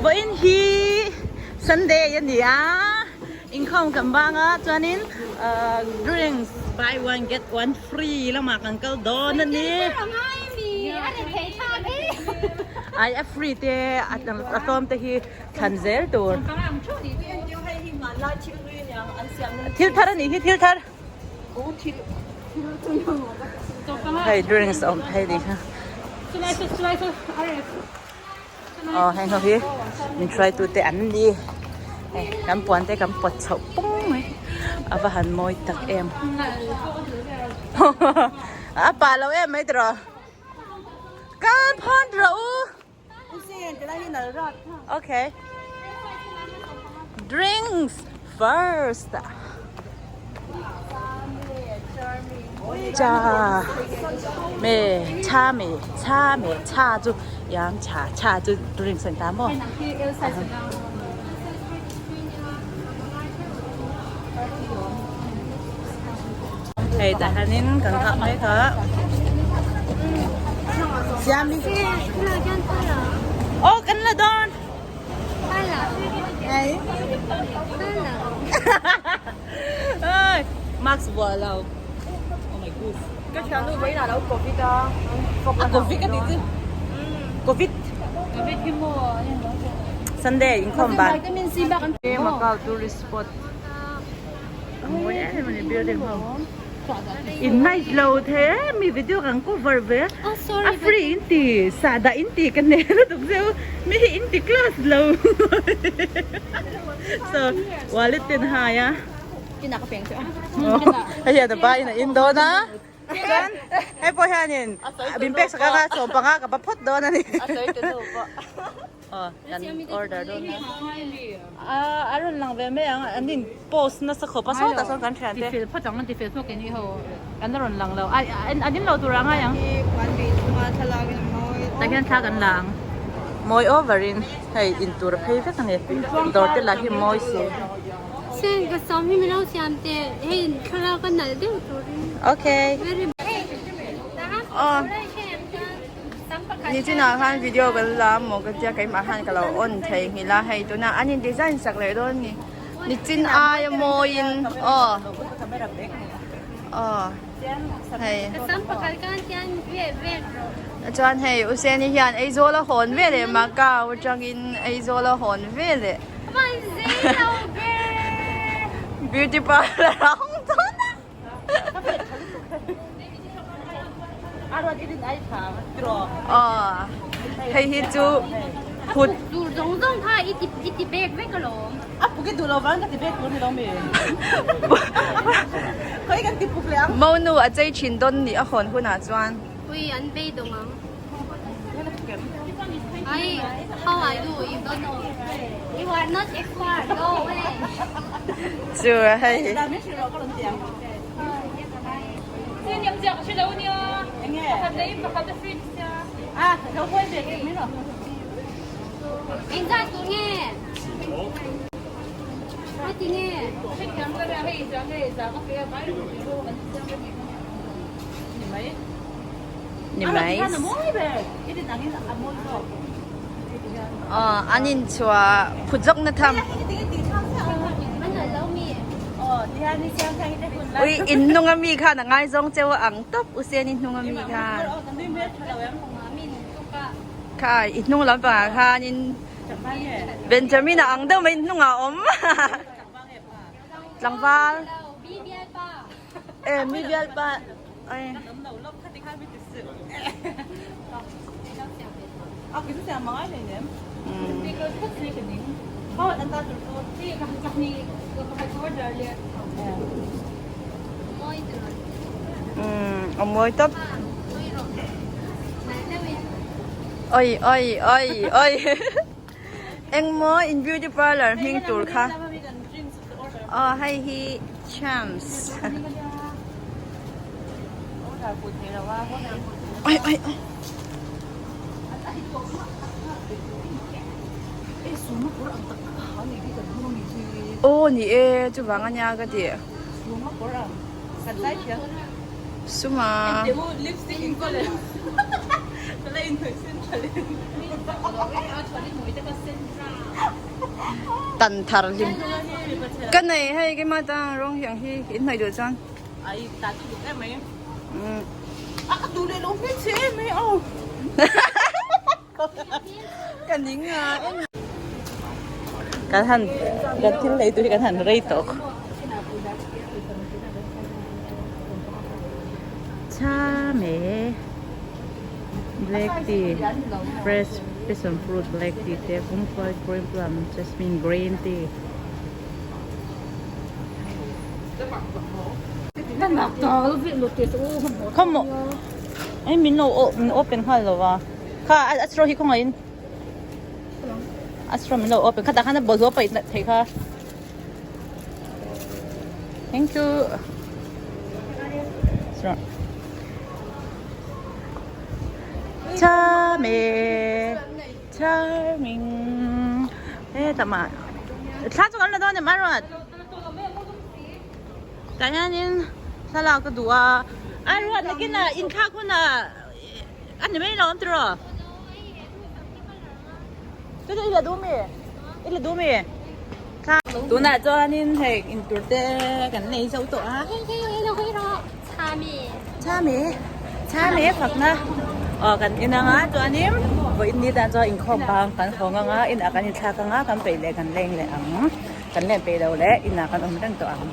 Vawiin hi Sunday a ni a, inkhawm kan bang a, chuanin drinks buy one get one free lamah kan kal dawn a ni. Ai a free te a tlawm te hi thlan zel tur. Thil thar a nih hi thil thar. Hei drinks awm phei ni kha. Aw heng ho hi min hruai tu te an ni. Hei kan puan te kan pawt chhoh pung mai. A va han mawi tak em. A pah lo em mai tiraw. Kan phawn rawh u. Okay. Drinks first. Cha me cha me cha me cha chu yang cha cha chu drinks an ta maw. Hei tah hianin kan nghah mai kha. Siami. Oh kan la dawn. Hei. Oi, mask vuah lo. Oh my goodness. Ka thiannu vawiin ah lo covid a. A covid a tih chu. Covid. Sunday inkhawm ban. Macau tourist spot. Mawi em em a ni building ho. In nice lo thei em mi video kan cover ve a free in ti sahdah in ti ka nen lutuk zeuh mi hi in ti class lo so wallet ten hai a hei hian a ba in a in dawn a chuan hei pawh hianin min pek sak anga sawmpanga ka ba phawt dawn a ni. Aw kan order dawn a. A rawn lang ve mai ang an in post nasa khawp a sawtah sawn kan thian te. Tifel phawt ang tifel phawt keini ho an rawn lang lo a an in lo tur a ngai ang. Tah hian thla kan la ang. Mawi over in hei in tur a phei vek a ni dawr te lah hi mawi si. Sen ka sawm hi min lo siam teh hei thlalak a nalh deuh turin. Okay. Aw. Nichinah khan video kan la a maw ka tia keimah khan ka lo on thei nghilh a hei tunah an in design sak leh dawn a ni nichin aia mawiin aw aw hei chuan hei u Seni hian Aizawl a hawn ve leh Macau atangin Aizawl a hawn ve leh beauty parlour a hawng dawn a. Hei hi chu phut Tur zawng zawng kha i ti i ti bek vek alawm. A puk i duh lo vang ka ti bek tur ni lo mi. Khawi kan ti puk leh ang. Monu a chei thin dawn nih a hawn hunah chuan. Ui an beidawng ang. Ai how I do you don't know. You are not expert go away. Chu hei. Eng zat tur nge? Heti nge? Ni mai. Aw an inchhuah phut zawk na tham. Ui in hnung a mi khan a ngaizawng cheu a ang tawp u sen i hnung a mi khan. Kha i hnung lampangah khanin Benjamin a ang deuh mai in hnungah a awm. Tlangval. E mi bialpa ai. A mawi tawp. Oi oi oi oi. Engmaw in beauty parlour hming tur kha. Aw hei hi Champs. Oi oi oi. Aw ni e chuvang ania ka ti. Suma. Tan thar hlim. Ka nei hei keimah tang rawng hi ang hi in hnawih duh chuan. Ai ta chu duh em mai. Umm. A ka duh leh lo hmeichhe em mai aw. Ka ning a en. Kan han kan thil lei tur hi kan han rei tawh. Chame black tea fresh passion fruit black tea te kumquat green plum jasmine green tea. Khawmaw ei min lo min open nghal lo va kha a straw hi khawngaihin a straw min lo open kha tah khan a bawlhhlawh paih theih kha thank you straw charming charming hetah mah thla chu kan la dawn em a ruat. Tah hianin thlalak ka duh a, a ruat nakin ah inthlak hunah a ni mai lo ang tiraw? Chu chu i la duh mi? I la duh mi? Tunah chuanin hei intur te kan nei zo tawh a. Chami chami fakna aw kan in anga chuanin vawiin ni tan chuan inkhawm bang kan hawng anga inah kan inthlak anga kan peih leh kan leng leh ang kan len peih loh leh inah kan awm reng tawh ang.